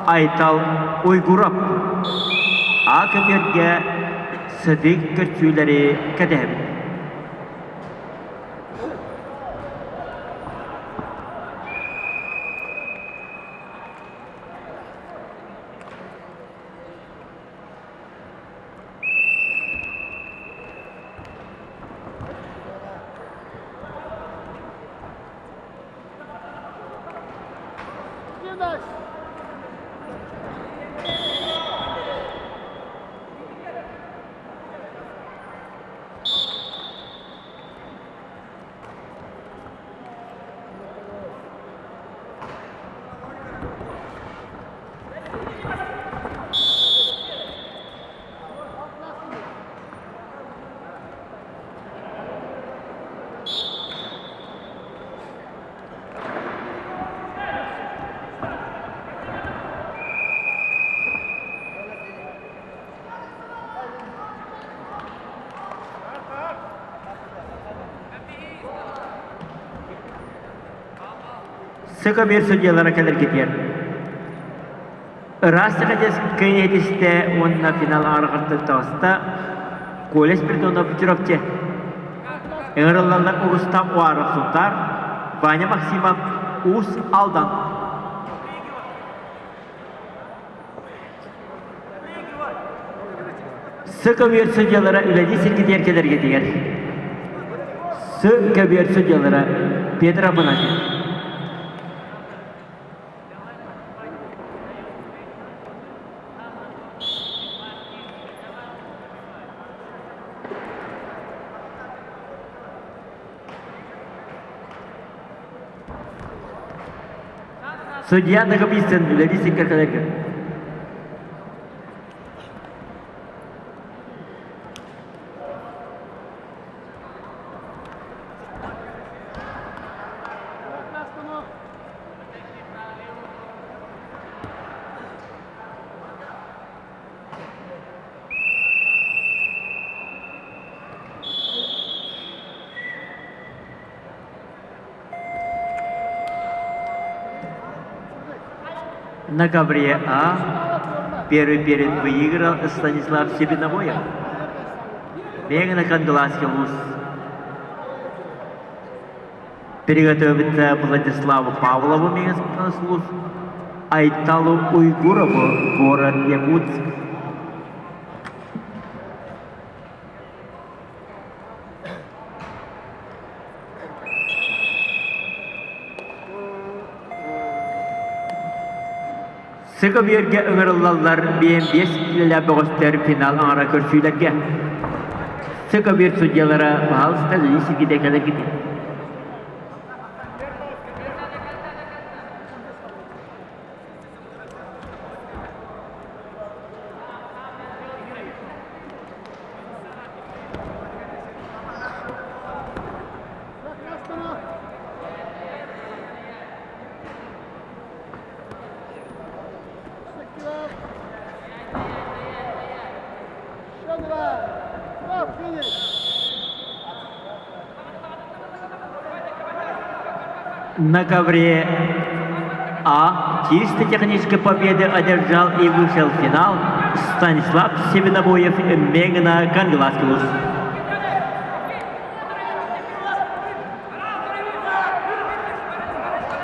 Айтал Уйгуров. А көбүөргэ сытык көрсүүлэри кэтэһэбит. Сыка биир судьялара кэлэргитиэр. Ыраас Сахатескай этистэ уонна финал аарҕартан таҕыста Коля Спиридонов Чурапчы. Ыҥырыллаллар Урустам Уаров Сунтаар, Ваня Максимов Уус Алдан. Сы көбүөр судьялара үлэлии сиргитигэр кэлэргитигэр. Сы көбүөр судьялара Петр Афанасьев. Судья Накописин үлэлии сиргэр кэлэргэр. На ковре А первый перед выиграл Станислав Себеновоев. Мегана Кангаласский луз. Приготовиться Владиславу Павлову Мегаспаслус, Айталу Уйгурову, город Якутск. Сыка-бүөргэ ыҥырыллаллар биэн-биэс киилэлээх бөҕөстөр финал аҥара көрсүүлэргэ. Сыка-бүөр судьялара пожалуйста, Лили Сергеевна кэлэргитин. На ковре А чисто технической победы одержал и вышел в финал Станислав Семенобоев Мегна Кангаласкилус.